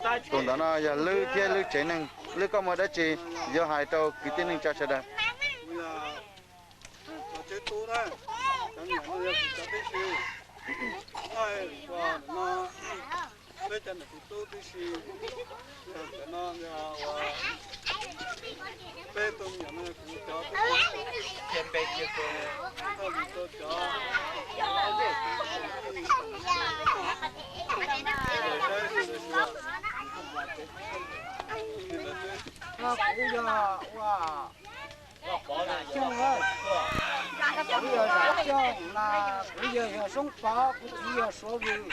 Tus ntawm no yog Lwb thiab Lwb tsev neeg. Lwb, koj muaj dab tsi yuav hais rau kwv tij neej tsa sawv daws? Cov tub na, cov niam no yog kuv cov tib si, no, peb cov niam tub tib si, cov no, peb tus niam no kuv cov tib si, cov no kuv yog ua Zam Xyooj, kuv yog Zam Xyooj mas kuv yawg yog Soob Pov, kuv txiv yog Suav Vwm.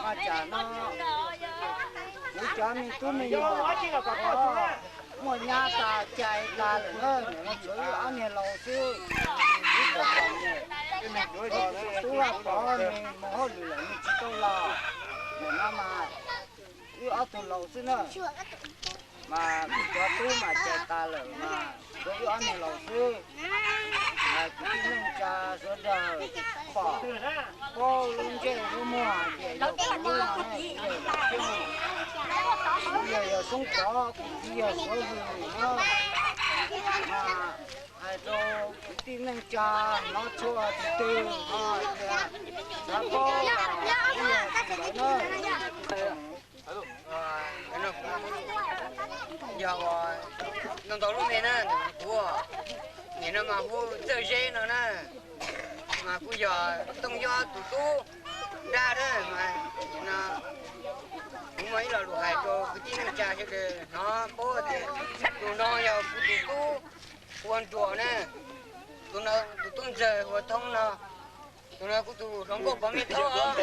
Mas tsam no kuv cov me tub me nyuam muaj nyab tas cai tas lawm na, tshuav wb ob niag laus xwb. Wb tub Vaj Pov nws mus hauj lwm lawm nws tsis tau los, nim no mas wb ob tug laus xwb na. Mas kuv cov tub mas cai tas lawm mas tshuav wb ob niag laus xwb. Mas kwv tij neej tsa sawv daws pom paub lub ntsej lub muag hais tias yog kuv no ne, kuv yawg Zam Xyooj, kuv yawg yog Soob Pov, kuv txiv yog Suav Vwm na. Mas hais rau kwv tij neej tsa hnov txhua tus twg no tias xav paub los kuv yawg ntawd na. Yog ua ntau ntau lub npe na, kuv nim no mas hu Txawj Zeb no na, mas kuj yog Tooj Yob tus tub nrab na, mas nim no kuv muaj ib lo lus hais rau kwv tij neej tsa sawv daws hnov paub tias tus no yog kuv tus tub hu ua Nruas na, tus no tus tub ntxawg hu ua Thoob no, tus no kuv tus hluas nkauj pog me Thoob os,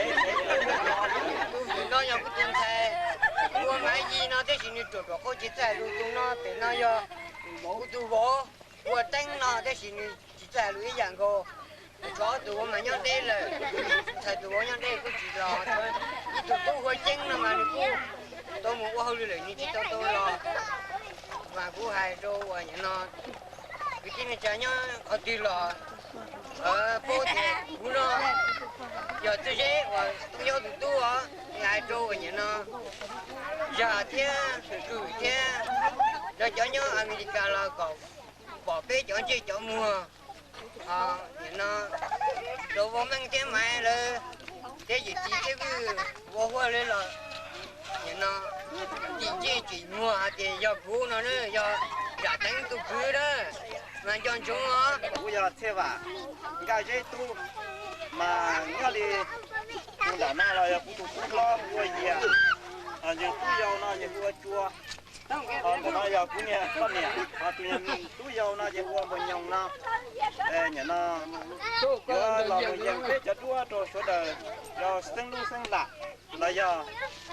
tus no yog kuv tus ntxhais hu ua Maiv Yig no, tab sis nws ruam ruam qhov tsis txawj hais lus. Tus no pem no yog kuv tus vauv hu ua Teeb no, tab sis nws tsis txawj hais lus ib yam nkaus. Tshuav ob tug vauv mas nyob deb lawm, ntxhais tus vauv nyob deb kuj tsis los, ib tug tub hu ua Ceeb no mas nws kuj tau mus ua hauj lwm lawm nws tsis tau tau los. Mas kuv hais rau uas nim no kwv tij neej tsa nyob qhov twg los paub tias kuv no yog Txawj Zeb uas Tooj Yob tus tub os. Hais rau uas nim no Zam thiab Kws thiab cov nyob Amelikas los kom pom peb cov ntsej cov muag. Nim no rau Vaj Meej thiab Maiv lawv thiab yawm txiv thiab Vwj ua huaj lawv los, nim no tim ntsej tim muag hais tias yog kuv no na, yog Zam Teev tus kwv na, mas nco ntsoov os. Kuv yog Txhiaj Vam, Nkaj Zeb tub, mas nyob li tus nram no los yog kuv tus tub hlob hu ua Yias, ho yog tub yau no yog hu ua Tsua. Ho ntawm no yog kuv niag poj niam, ho tus tub yau no ces hu ua Npus Nyoos no. Nim no yuav los mus yees peb cov duab rau sawv daws, rau xeeb lub xeeb lam, los yog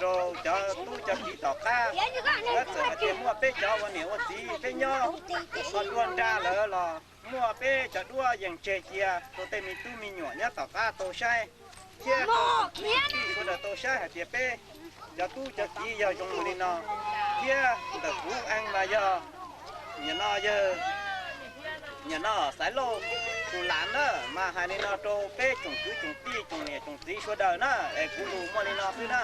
rau cov tub cov kiv tom qab. Tab txawm hais tias muaj peb cov ua niam ua txiv peb nyob ho dua nra lawm los muaj peb cov duab yees tseg cia rau tej me tub me nyuam nyob tom qab tau saib, thiab rau kwv tij sawv daws tau saib hais tias peb cov tub cov kiv yog zoo li no. Thiab ntawm kuv ees mas yog nim no yawg, nim no Xaiv Lauj tus lam na, mas hais li no rau peb tsoom kwv tsoom tij tsoom niam tsoom txiv sawv daws na, es kuv lus muaj li no xwb na.